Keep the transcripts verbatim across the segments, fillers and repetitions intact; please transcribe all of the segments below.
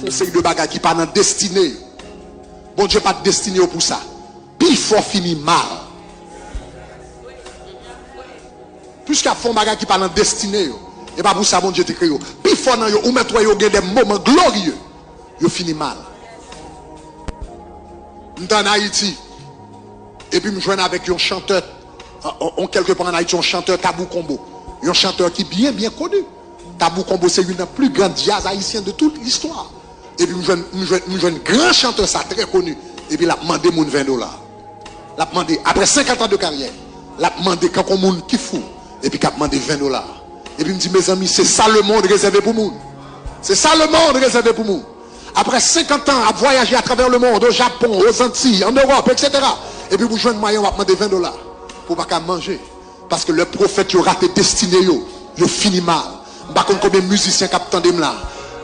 Yon seri de bagay ki pa nan destine yo. Bondye pa t destine yo pou sa. Pifò fini mal. Piske ap fè yon bagay ki pa nan destine yo. E pa pou sa Bondye te kreye yo. Pifò nan yo, ou mèt wè yo gen de moman glorye. Yo fini mal. M t ann Ayiti. Epi m jwenn avèk yon chantè, on, on, kèlke pa ann Ayiti, yon chantè Tabou Combo. Yon chantè ki byen, byen koni. Tabou Combo se youn nan pli gran djaz ayisyen de tout listwa. Epi m jwenn, m jwenn, m jwenn gran chantè sa, trè koni. Epi l ap mande moun ven dola. L ap mande, apre senkant an de karyè, l ap mande kankou moun ki fou. Epi k ap mande ven dola. Epi m di, mezanmi, se sa lemonn rezève pou moun. Se sa lemonn rezève pou moun. Apre senkant an ap vwayaje atravè lemonn, o Japon, o Zantiy, an Ewòp, etsetera. Epi pou jwenn mwayen w ap mande ven dola pou w pa ka manje. Paske lè pwofèt yo rate destine yo, yo fini mal. M pa konn konbyen mizisyen k ap tande m la.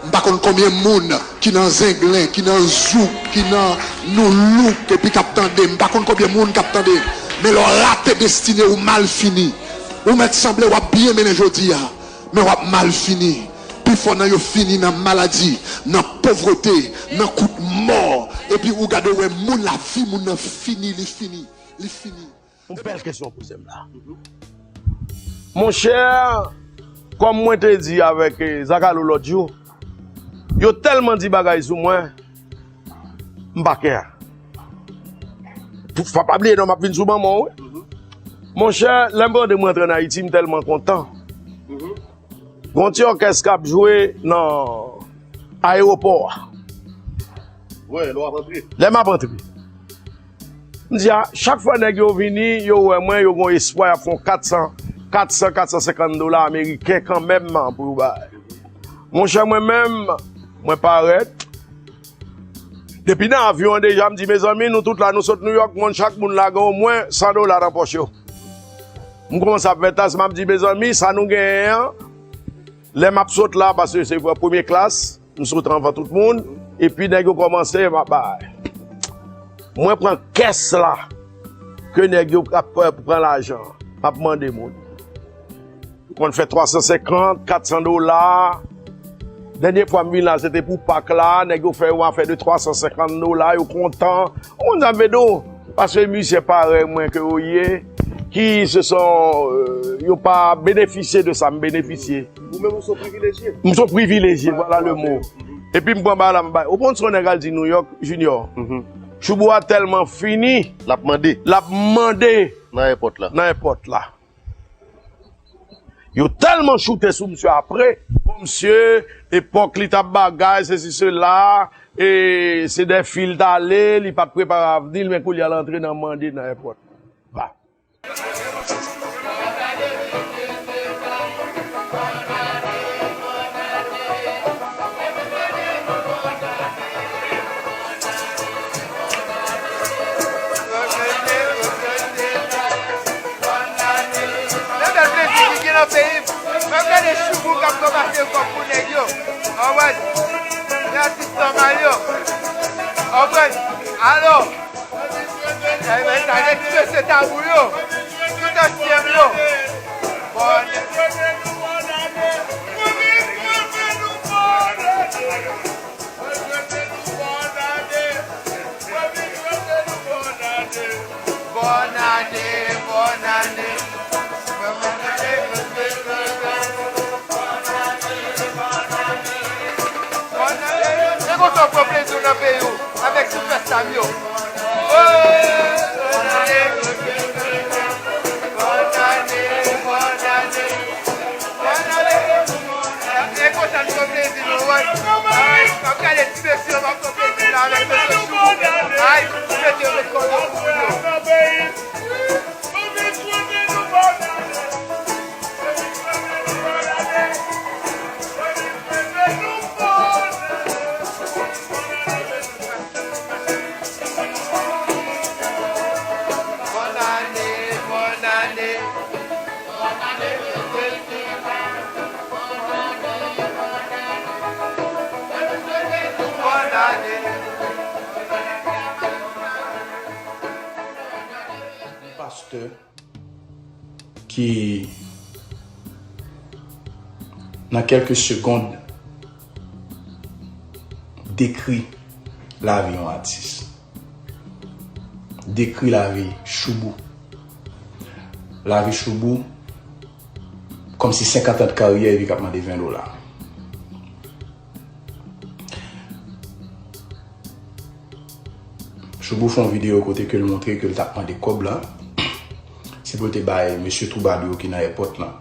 M pa konn konbyen moun ki nan zenglen, ki nan zouk, ki nan noulouk, epi k ap tande m. M pa konn konbyen moun k ap tande m. Men lè w rate destine, ou mal fini. Ou mèt sanble w ap byen mennen jodi a, men w ap mal fini. Pifò nan yo fini nan maladi, nan povrete, nan kout mò. Epi ou gade, ou wè moun, lavi moun nan fini, li fini, li fini. Yon bèl kesyon w poze m la. Monchè, kòm mwen te di avèk, eh, Zakalo lòt jou, yo tèlman di bagay sou mwen, m pa kè. Pou, fò pa bliye non, m ap vin sou manman w, wi. Monchè, lè m tande mwen antre ann Ayiti, m tèlman kontan. Gon ti òkès k ap jwe nan ayewopò a. Wi, lè w ap antre. Lè m ap antre. M di a, chak fwa nèg yo vini, yo wè mwen, yo gon espwa, y ap fè yon kat san, kat san, kat san senkant dola ameriken kanmenm pou yo bay. Monchè, mwen menm, mwen parèt. Depi nan avyon an deja, m di, mezanmi, nou tout la, nou sot Nouyòk, moun, chak moun la gen omwen san dola nan pòch yo. M kòmanse ap fè tas, m ap di, mezanmi, sa nou genyen an, lè m ap sot la, paske se premye klas, m sot anvan tout moun, epi nèg yo kòmanse, m ap bay. Mwen pran kès la, ke nèg yo ap pran lajan, m ap mande moun. Ou konn fè twa san senkant, kat san dola. Dènye fwa m vin la, se te pou Pak la, nèg yo fè yon afè de twa san senkant dola, yo kontan. Ou konn sa m vle di w? Paske mizisyen parèy mwen ke yo ye, ki se son, euh, yo pa benefisye de sa m benefisye. Ou menm ou se yon privilejye. M se yon privilejye, vwala le mo. Epi m pran bagay la, m bay. Ou konn sa yon nèg al di Nouyòk, Junior? Choubou a tèlman fini, l ap mande. L ap mande. Nan èpòt la. Nan èpòt la. Yo tèlman choute sou misye apre. Bon, misye, epòk li t ap bagay, sesi, sela, e se de fi l t ale, li pa t prepare avni l, men kounye a l antre nan mande nan èpòt. Ba. Nan bèl plezi ki gen nan peyi m. Mwen gade Choubou k ap ranmase kòb pou nèg yo. Anwèl. Nan ti sòmal yo. Anwèl. Alò. Ebyen, sa gen ti mesye Tabou yo. Tout ansyen yo. Bòn. Bòn ane, bòn ane. E konsa w pran plezi w nan peyi w avèk ti fèt sa m yo. Oh, bòn ane, bòn ane, bòn ane. E konsa n pran plezi nou, wè. Ay, m ap gade ti mesye yo, m ap pran plezi la avèk mesye Choubou. Ay, mesye yo met kòb yo pou moun yo. Bòn ane, bòn ane. Pastè ki, nan kèlke segond, dekri lavi yon atis. Dekri lavi Shoubou. Lavi Shoubou, kòmsi senkant an de karyè epi k ap mande ven dola. Shoubou fè yon videyo kote ke l montre ke l t ap mande kòb la. Se pou l te bay mesye twoubadou yo ki nan èpòt lan.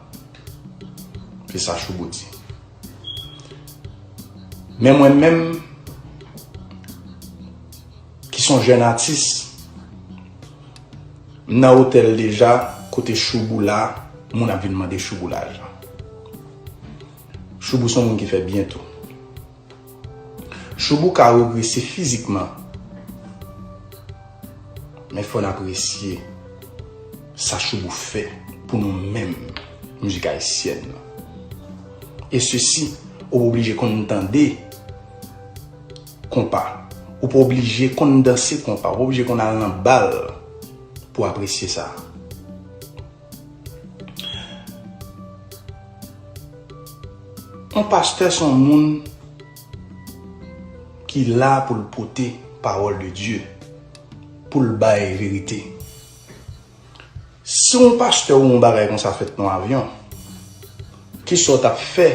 Se sa Shoubou di. Men mwen menm, ki se yon jèn atis, m nan otèl deja, kote Shoubou la, moun ap vin mande Shoubou lajan. Shoubou se yon moun ki fè byen tou. Shoubou ka regrese fizikman, men fò n apresye sa Shoubou fè pou nou menm mizik ayisyèn nan. E sesi, ou pa oblije konn tande konpa. Ou pa oblije konn danse konpa. Ou pa oblije konn al nan bal pou apresye sa. Yon pastè se yon moun ki la pou l pote pawòl de Dye, pou l bay verite. Si yon pastè ou yon bagay konsa fèt nan yon avyon, kisa w t ap fè?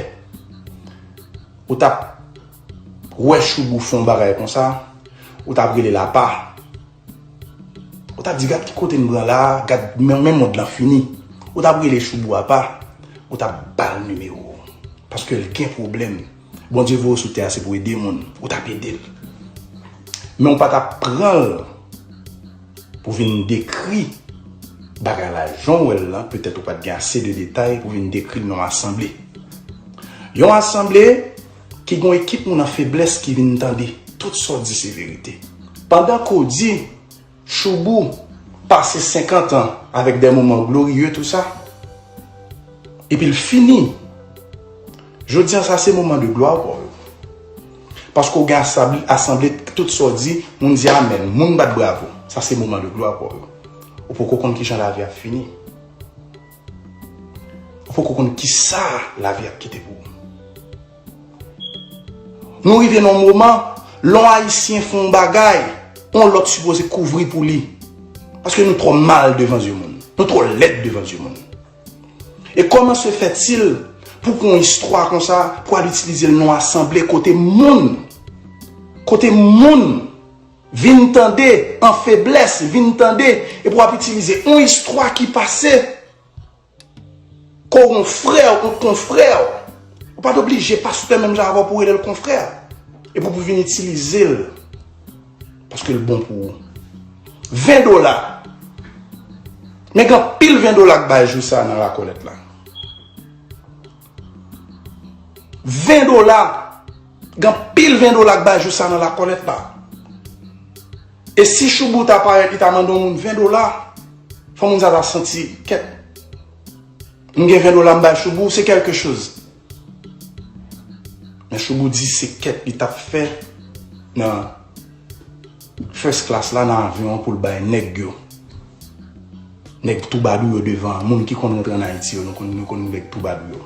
Ou t ap wè Shoubou fè yon bagay konsa, ou t ap rele l apa. Ou t ap di, "Gad ki kote n pran la, gad men, men mond lan fini." Ou t ap rele Shoubou apa, ou t ap ba l nimewo w. Paske l gen pwoblèm. Bondye voye w sou tè a, se pou ede moun. Ou t ap ede l. Men ou pa t ap pran l pou vin dekri bagay la jan w wè l lan, petèt ou pa t gen ase de detay pou vin dekri l nan yon asanble. Yon asanble ki gen yon ekip moun an feblès ki vin tande tout sa w di se verite. Pandan ke w di Shoubou pase senkant an avèk de moman gloriye tou sa, epi l fini. Jodi a sa se moman de glwa pa w yo. Paske w gen asanble, asanble tout sa w di, moun di amèn, moun bat bravo. Sa se moman de glwa pa w yo. Ou poko konn kijan lavi ap fini. Ou poko konn kisa lavi ap kite pou ou. Nou rive nan yon moman, lè yon Ayisyen fè yon bagay, yon lòt sipoze kouvri pou li. Paske nou twò mal devan zye moun. Nou twò lèd devan zye moun. E kòman se fètil pou pran yon istwa konsa, pou al itilize l nan yon asanble kote moun, kote moun vin tande an feblès, vin tande, epi w ap itilize yon istwa ki pase, ke w yon frè, yon konfrè. Ou pa t oblije pastè menm jan avè w pou w rele l konfrè. Epi w pou vin itilize l. Paske l bon pou ou. Ven dola. Men gen anpil ven dola k bay jou sa nan lakòlèt la. Ven dola. Gen anpil ven dola k bay jou sa nan lakòlèt la. E si Shoubou ta parèt, li ta mande yon moun ven dola, fò moun sa ta santi, kèt. M gen ven dola m bay Shoubou, se kèlke choz. Men Shoubou di se kèt li t ap fè nan first class la, nan avyon an pou l bay nèg yo. Nèg twoubadou yo devan an. Moun ki konn rantre ann Ayiti yo, nou konn, nou konn nèg twoubadou yo.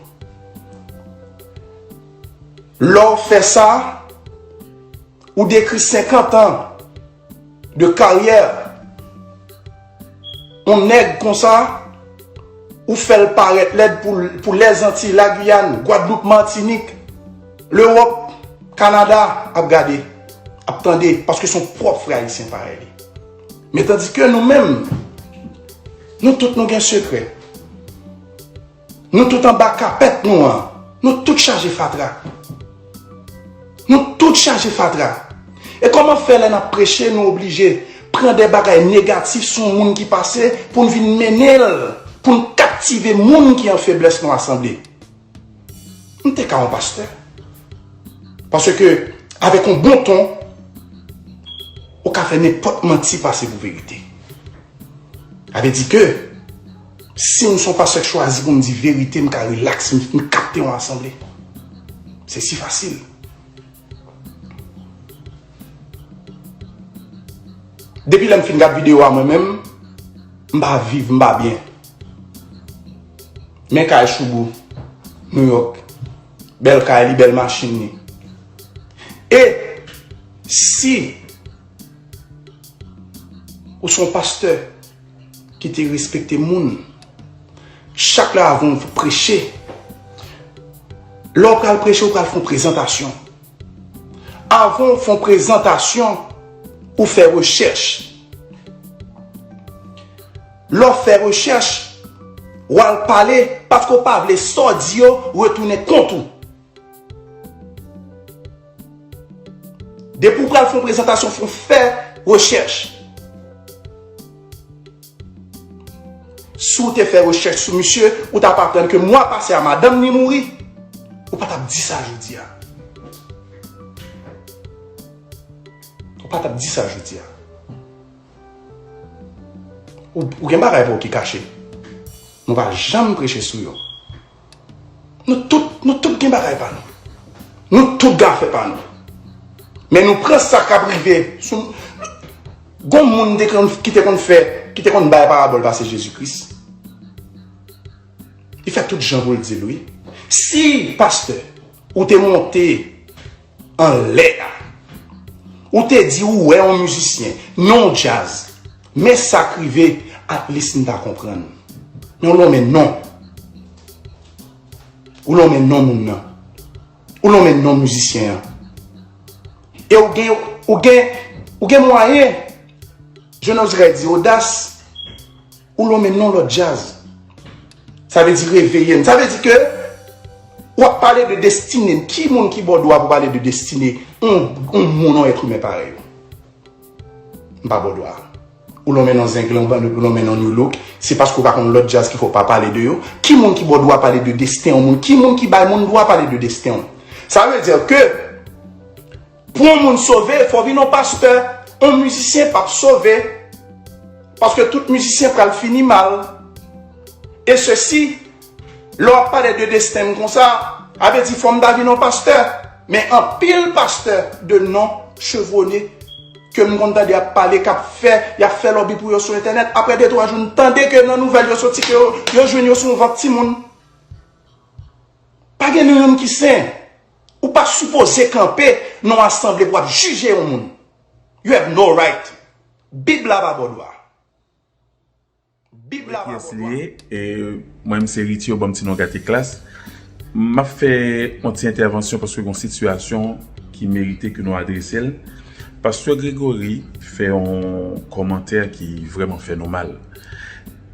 Lè w fè sa, ou dekri senkant an de karyè yon nèg konsa, ou fè l parèt lèd pou, pou Lèzantiy, Lagiyàn, Gwadloup, Matinik, Lewòp, Kanada ap gade, ap tande, paske se yon pwòp frè ayisyen parèy li. Men tandike nou menm, nou tout nou gen sekrè. Nou tout anba kapèt nou an. Nou tout chaje fatra. Nou tout chaje fatra. E kòman fè lè n ap preche, nou oblije pran de bagay negatif sou yon moun ki pase pou n vin mennen l, pou n kaptive moun ki an feblès nan asanble? M te ka yon pastè. Paske avèk yon bon ton, ou ka fè nenpòt manti pase pou verite. Sa vle di ke si m se yon pastè k chwazi pou m di verite, m ka rilaks, m, m kapte yon asanble. Se si fasil. Depi lè m fin gad videyo a mwen menm, m pa viv, m pa byen. Men kay Shoubou, Nouyòk. Bèl kay li, bèl machin li. E Si ou se yon pastè ki te respekte moun, chak lè avan w preche, lè w pral preche, ou pral fè yon prezantasyon. Avan w fè yon prezantasyon, ou fè rechèch. Lè w fè rechèch, w al pale, paske w pa vle sa w di yo retounen kont ou. Depi w pral fè yon prezantasyon, fò w fè rechèch. Si w te fè rechèch sou misye, ou t ap aprann ke mwa pase a, madanm ni mouri, ou pa t ap di sa jodi a. Ou pa t ap di sa jodi a. Ou, ou gen bagay pa w ki kache. Nou pa janm preche sou yo. Nou tout, nou tout gen bagay pa nou. Nou tout gen afè pa nou. Men nou pran sa k ap rive sou. Gon moun te konn, ki te konn fè, ki te konn bay parabòl pase Jezi Kris. Li fè tout jan pou l di l, wi. Si, pastè, ou te monte anlè a, ou te di ou wè yon mizisyen, non djaz, men sa k rive, at least m ta konprann. Men w lonmen non. Ou lonmen non moun nan. Ou lonmen non mizisyen an. E ou gen, ou gen, ou gen mwayen, je n'oserais dire odas, ou lonmen non lòt djaz. Sa vle di reveye n. Sa vle di ke w ap pale de destine n. Ki moun ki ba w dwa pou pale de destine yon, yon moun, yon èt imen parèy ou? M pa ba w dwa. Ou lonmen non zenglen, ou lonmen non New Look, se paske w pa konn lòt djaz ki fè w pa pale de yo. Ki moun ki ba w dwa pale de desten yon moun? Ki moun ki bay moun dwa pale de desten w? Sa vle di ke pou yon moun sove, fò w vin yon pastè. Yon mizisyen p ap sove. Paske tout mizisyen pral fini mal. E sesi, lè w ap pale de desten m konsa, a vle di fò m ta vin yon pastè. Men anpil pastè de non chevronné ke m konn tande ap pale, k ap fè, y ap fè lòbi pou yo sou entènèt. Apre de twa jou, n tande ke nan nouvèl yo soti ke yo, yo jwenn yo sou yon vant timoun. Pa gen ni youn ki sen. Ou pa sipoze kanpe nan yon asanble pou w ap jije yon moun. You have no right. Bib la pa ba w dwa. Bib la pa ba w dwa. Kiyès li ye? E, mwen, m se Ritio, ban m ti non gate klas. M ap fè yon ti entèvansyon paske gen yon sitiyasyon ki merite ke nou adrese l. Pastè Gregory fè yon kòmantè ki vrèman fè nou mal.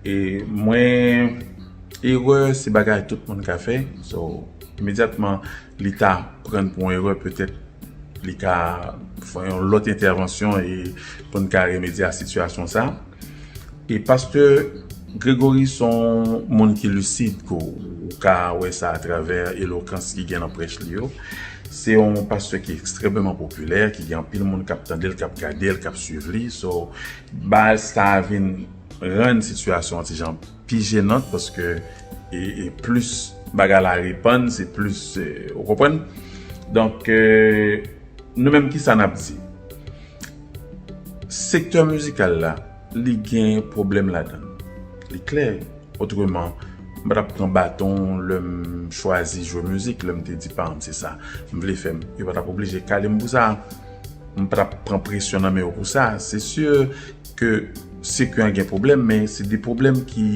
E mwen, erè, se bagay tout moun ka fè. So, imedyatman, li ta pran pou yon erè, petèt li ka fè yon lòt entèvansyon e pou n ka remedye a sitiyasyon sa. E pastè Gregory se yon moun ki lisid, ke w ka wè sa atravè elokans ki gen nan prèch li yo. Se yon pastè ki ekstrèmeman popilè, ki gen anpil moun k ap tande l, k ap gade l, k ap swiv li. So, bagay sa vin rann sitiyasyon an ti jan pi jenan paske e, e plis bagay la repann, se plis, e, ou konprann? Donk, e, nou menm, kisa n ap di? Sektè mizikal la, li gen pwoblèm ladan l. Li klè. Otreman, m pa t ap pran baton lè m chwazi jwe mizik, lè m te di paran m se sa m vle fè. M, yo pa t ap oblije kale m pou sa. M pa t ap pran presyon nan men yo pou sa. Se si ke sektè an gen pwoblèm, men se de pwoblèm ki,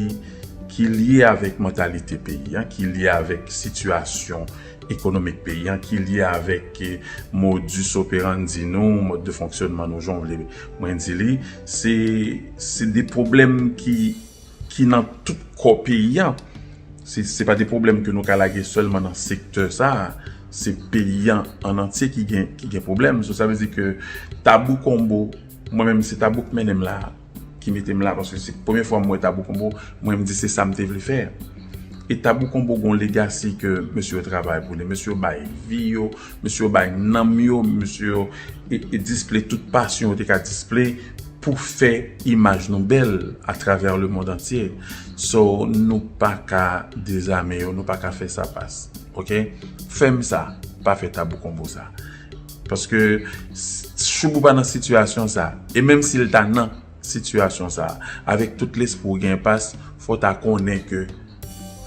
ki lye avèk mantalite peyi an, ki lye avèk sitiyasyon ekonomik peyi an, ki lye avèk, eh, modus operandi nou, mòd de fonksyònman nou, jan w vle mwen di li. Se, se de pwoblèm ki, ki nan tout kò peyi an. Se, se pa de pwoblèm ke nou ka lage sèlman nan sektè sa a. Se peyi an an antye ki gen, ki gen pwoblèm. So, sa vle di ke Tabou Combo, mwen menm, se Tabou k mennen m la, ki mete m la, paske se premye fwa m wè Tabou Combo, mwen m di se sa m te vle fè. E Tabou Combo gon legasi ke mesye yo travay pou li, mesye yo bay vi yo, mesye yo bay nanm yo, mesye yo e, e display tout pasyon yo te ka display pou fè imaj nou bèl atravè le monde entier. So, nou pa ka dezame yo, nou pa ka fè sa pas. Oke? Fè m sa, pa fè Tabou Combo sa. Paske s-, Shoubou pa nan sitiyasyon sa. E menm si l ta nan sitiyasyon sa, avèk tout lespri w gen pas, fò w ta konnen ke,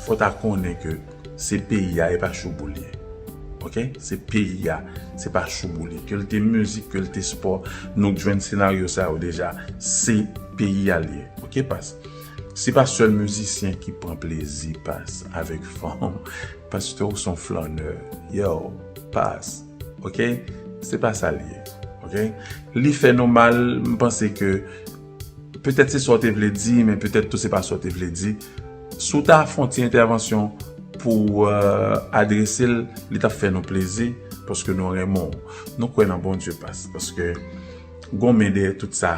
fò w ta konnen ke se peyi a, e pa Shoubou l ye. Ok? Se peyi a, se pa Chouboulet. Ke l te mizik, ke l te spò, nou jwenn senaryo sa yo deja. Se peyi a l ye. Ok, Pas? Se pa sèl mizisyen ki pran plezi, Pas, avèk fanm. Paske ou se yon flannè. Yo, Pas. Ok? Se pa sa l ye. Ok? Li fè nou mal, m panse ke petèt se sa w te vle di, men petèt tou se pa sa w te vle di. Si w ta fè yon ti entèvansyon pou euh, adrese l, li t ap fè nou plezi, paske nou renmen w. Nou kwè nan Bondye, Pas, paske gon men dèyè tout sa.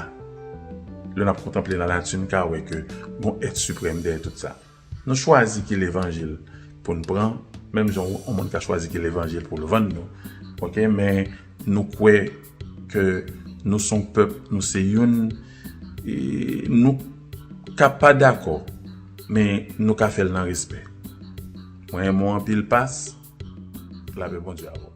Lè n ap kontanple lanati, n ka wè ke gon èt siprèm dèyè tout sa. Nou chwazi ki levanjil pou n pran, menm jan yon moun ka chwazi ki levanjil pou l vann nou. Ok, men nou kwè ke nou se yon pèp, nou se youn, e nou ka pa dakò, men nou ka fè l nan respè. Mwen renmen w anpil, Pas, lapè Bondye avè w.